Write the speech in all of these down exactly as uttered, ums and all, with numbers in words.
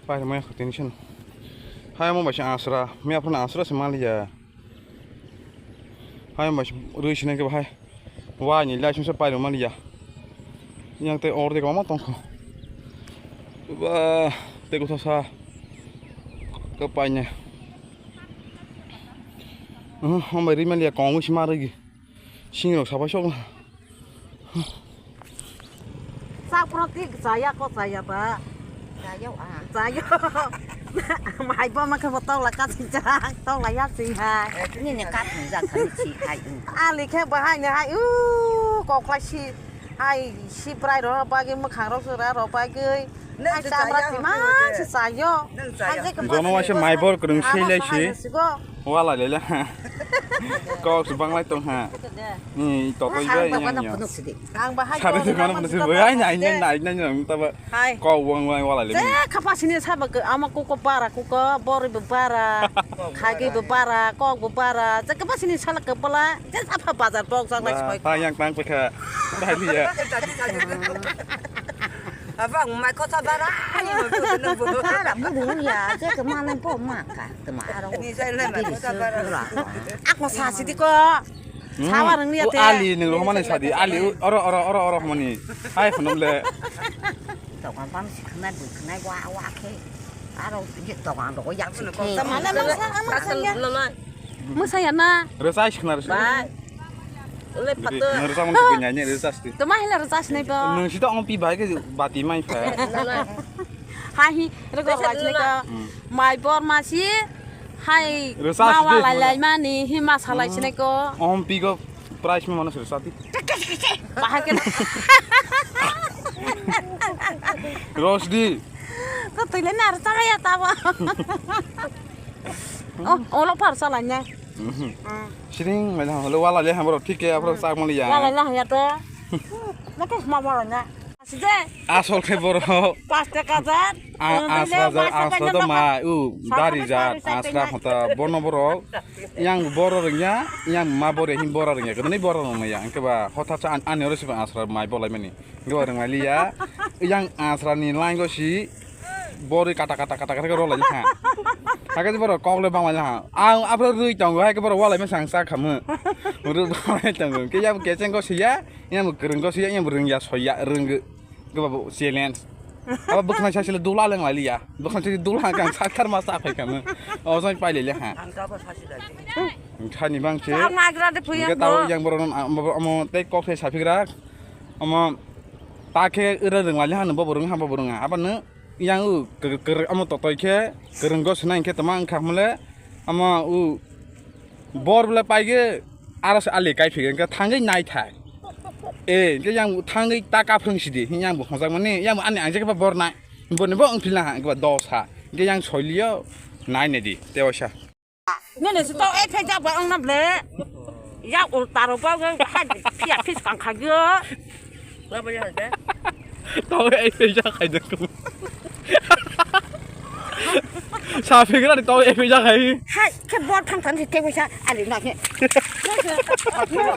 Pairwmaya kho tini sano. Hai omo bai se asra, miya phano asra se maliya. Hai omo bai se rwi sinai khe bahai. Wai ni lai sungsa pairwma liya. Yang tei or de kwbangma tongkho. Ba, tei gotha sa. Khe paine. Uhm, omo bai rwi maliya kongwi se ma rwgwi. Singrok sabai sok. Sak protik chaya ko chaya ba. Chaya ah. Chaya. Mai bo ma khe bo tokla ka si jak, tokla ya si hai. Nini ka thung jak kha si hai. Ali khe bahai ni hai u koklai si hai si brai ro bagwi mwkhang rok sura ro bagwi. Hai chamra tima si chayo. Jono waisa mai bor kwrwng sei lai si. Wala lele. Kok se banglai tong ha. Ni totoi bai yang ya. Ang bahai. Sari se mana mana se bai ai nai nai nai nai nang taba. Hai. Kok wang wang wala lele. Je khapa sini saba ke ama kuko bara kuko bori bo bara. Khagi bo bara kok bo bara. Je khapa sini sala ke pala. Je apa bazar bok jang lai soi. Pa yang tang pekha. Dai ya. Abang mai kota bara. Bara buru ya. Je kemana po maka. Tama aro. Ni sai le ma kota bara. Ako sa sidi ko. Sawa rang ni ate. Ali nang ro mani sadi. Ali oro oro oro oro mani. Hai khonom le. Tokang pam si khnai bu khnai wa wa khe. Aro je tokang ro yang si khe. Tama le masa ama sa ya. Masa ya na. Rasa is khna rasa. Bai. Ule phato. Nang rasa mani kanya nya rasa sti. Tama hela rasa sinai bo. Nang sita ong pi bai ke bati mai pha. Hai hi, rwgwk lai chini ko. Mai bor ma si, hai, mawa lai lai mani, hi ma salai chini ko. Om pi go price mo mano sir sati. Bahai ke. Rosdi. Ko tui le nar sa ya ta ba. Oh, olo par salai nya. Siring mai holo wala le hamro thik ke apro sak mali ya. Wala la ya to. Nakas ma wala nya. Asol khe borok. Pas taka jar. Asra jar, asra do ma, u, dari jar, asra hota, bono borok. Yang boro rengya, yang ma bore hin boro rengya. Kedani boro rengya, engke ba hota cha ani oro siba asra mai bolai mani. Engke ba rengmai liya. Yang asra ni lain go si bori kata kata kata kata rolai ha. Hake borok kok le bangmai ha. Ang abro rui tongo, hake borok walai ma sang sa khamu. Ru bangmai tongo. Ke yang kecheng go siya, yang kereng go siya, yang rengya soya rengge. Keba bo challenge. Aba bwkhwnai sasile dula leng lai liya. Bwkhwnai sasile dula kang sakthar ma sa phai kang. O jai pai le ha. Ang kaba sasi lai. Thani bang che. Ang nagra de phuya. Ke tao yang borok amo tei kok thai saphigra. Amo ta khe ura rwng lai ha no bo rwng ha bo rwng ha. Aba no yang u ker amo totoi khe kereng go swnai khe tama wngkha hwnle amo u Bor bwlai paigwi aro se ali kai phigwi hwnkhe thangwi nai thai. E, hwnkhe yang thangwi ta kaphwrwng sidi, yang bo hwnjakmani, yang bo ani ang je khe ba bor nai. Boni bo wng philna ha, hwnkhe ba dos ha. Hwnkhe yang soilio nai nai di, tei waisa. Nini se to e phejak ba wngna ble. Yak ulta ro ba wng ha phiya phis kang khagio. Tau ei pheja khai de. Sa phegra ni tau ei pheja khai. Hai, khe bor tham tham si te wisa ali na khe.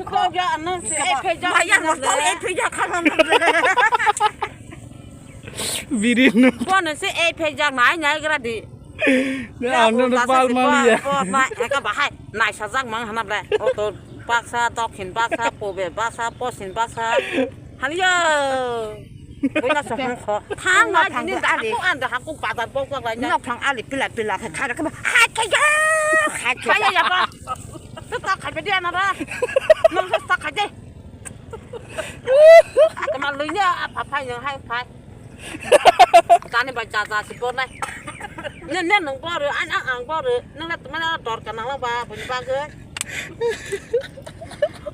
Ko ya ano se e pheja. Maya no tau ei pheja kha na. Biri nu. Ko no se e pheja nai nai gra di. Ang no pal ma ya. Ko ma eka bahai. Naisajak mang hana ble. Uttor baksa, dokhin baksa, pube baksa, poschim baksa. Haliyo. Buina sohong kho. Thang na thang jini da ali. Aku anda aku bazar bok bok lai na. Nok thang ali pila pila khe khai rakhe. Hai khe ya. Hai khe. Khai ya ba. Seta khai be dia na ba. Nang seta khai de. Kama luinya apa phai nang hai phai. Tani bai cha cha si bor nai. Ne ne nang bor an an ang bor. Nang na tuma na dor ka nang ba buni bagwi.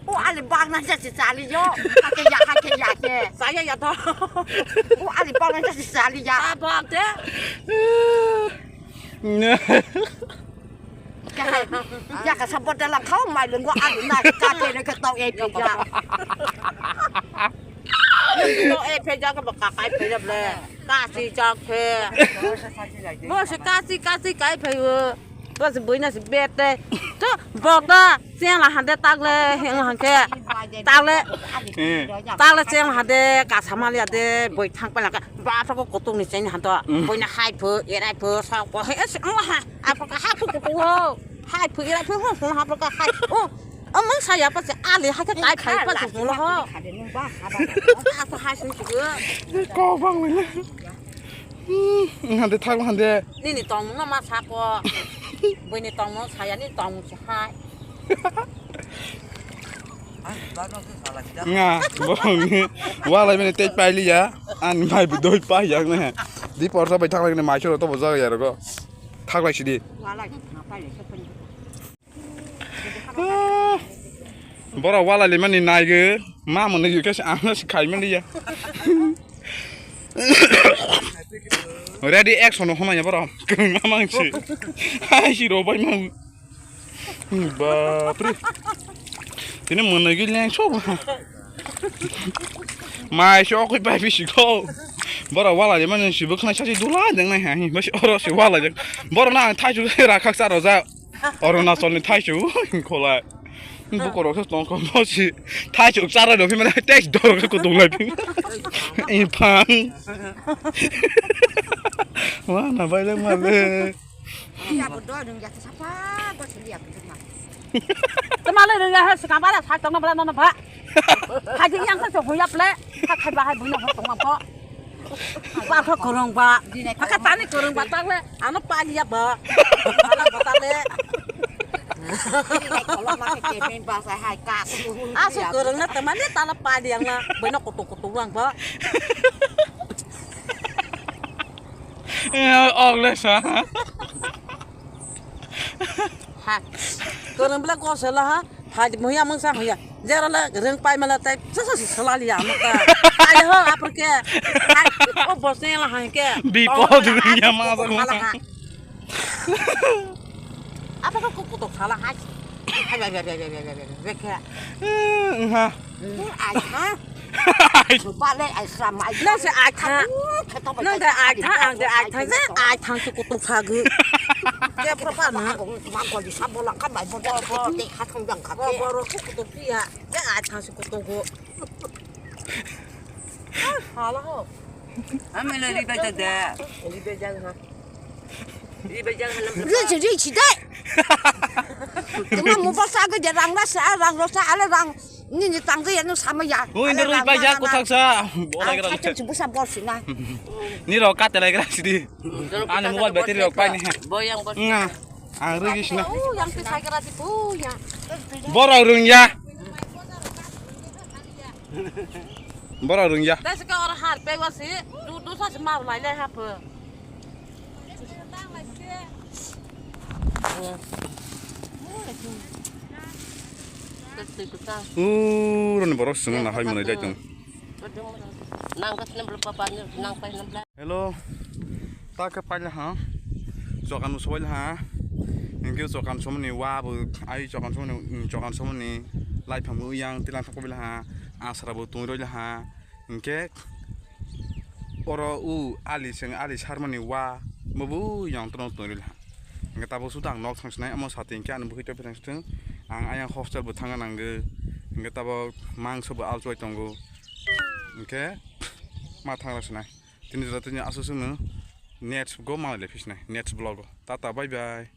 O ali bag na cha si cha li yo. Hake ya hake ya ke. Saya ya to. O ali bag na cha si cha li ya. Ba bag de. Kahai, ya ka support dalam kau mai lunggu anu na ka ke ne ka tau e pija. Tau e pija ka ba ka kai pija ble. Ka si jak phe. Bo se ka si ka si kai phe wo. Bo se bui na si bete. To bota siang la hande tak le heng hang ke. Tale, eh, tale cheng hade, kasa mali hade, boi thang pala ka, ba to ko kutung ni cheng hando, mm, boi na hai pho, erai pho, sa ko, he, es, mo ha, apa ka hai pho kutung ho, hai pho, erai pho, ho, ho, apa ka hai, o, o, mung sa ya pa se, ali hai ka kai phai pa tu ho. Apa hai sung tu. Ko bang le. Hmm, hande thang hande. Nini tong no ma sa ko, boi ni tong no sa ya, ni tong si hai. Nga, borok ni walai mani tei pailiya, ani mai bo doi pai yang ne. Di porsa bai thaklai ni mai soro to bo jaga ya rogo. Thaklai sidi. Borok walai mani nai ge, ma mani ge khe ang se khai mani ya. Ready action hono ya borok. Kung ma mang si. Hai si ro bai mang. Bapre. Tini mwnwi gwi leng sok. Mai sok kwi pai bisi kho. Boro wala de mani si bwkhwnai sachi dula deng nai ha. Basi oro si wala de. Boro na thaichu rakhak charo ja. Arunachal ni thaichu kholai. Bukorok se tong kho bosi. Thaichu chara do phimani tek dor kho kutung lai phi. Iphang. Wa na bai leng ma le. Iya, bodoh, nung jatuh siapa? Gua sendiri aku cuma. Teman lu nung jatuh sekamar ya, satu nomor nomor, Pak. Haji yang kan sehuya ple, hak hai bahai bunya ho tong apa? Apa kau kurang, Pak? Pakai tani kurang batal le, anu pagi ya, Pak. Batal batal le. Kalau makai kepeng bahasa hai kas. Asu kurang na teman ni tala pagi yang na, banyak kutu kutu uang, Pak. Ya, Allah sa. Ha. Kurang bela kau salah ha. Haji muya mengsa muya. Jara la reng pai mala tai. Sasa si salah liya mata. Ayo ho apur ke. Hai. Oh bosnya lah hai ke. Bipod dunia masa. Apa kau kutuk salah hai. Hai hai hai hai hai hai hai. Rek ya. Eh, ha. Ai ha. Bale ai sama ai. Nang se ai tha. Nang de ai tha, ang de ai tha, je ai tha se kutuk sagu. Je propa na. Ma ko di sabolang kan bai bo. Te kha thong jang kha. Bo ro kutuk ya. Je ai tha se kutuk go. Hala ho. Ami le ri bai ta de. Ri bai jang ha. Ri bai jang ha. Ri chi ri chi de. Tuma mo ba sa ga de rang la sa rang ro sa ale rang. Ni ni tang ga ya no sama ya. Ui, ale ri rang bai na jang na ko na. Thang sa. Bola ai ga. Sa chu bu sa bor si na. Ni ro ka te lai gra si di. Ani mobile battery rok pai ni. Bo yang bo. Nga. Ang ri gi si na. Oh, yang ti sai gra di bu ya. Boro rung ya. Boro rung ya. Dai se ka ora har pe wa si. Du du sa se mar lai lai ha pe. Uroni borok swngo na hai mwnwi dai tong. Nang ka snem bla papa ni nang pai nang bla. Hello. Ta khe paila ha. Chokan sobaila ha. Hinkhe chokan somani wa bo ai chokan somani chokan somani lai phang bo yang tilang phang ko bila ha. Asra bo tong roi la ha. Hinkhe oro u ali seng ali sarmani wa mobu yong tono tongril ha. Hinkhe tabuk suda ang nok thang sinai omo sati hinkhe ani bukhuito phirang sithwng ang ayang hostel bo thangna nango. Hinkhe tabuk mangso bo alchoi tongo. Hinkhe ma thangna sinai. Tini jora tini aswk swngno next go malai lai phi sinai next vlog o. Tata bye bye.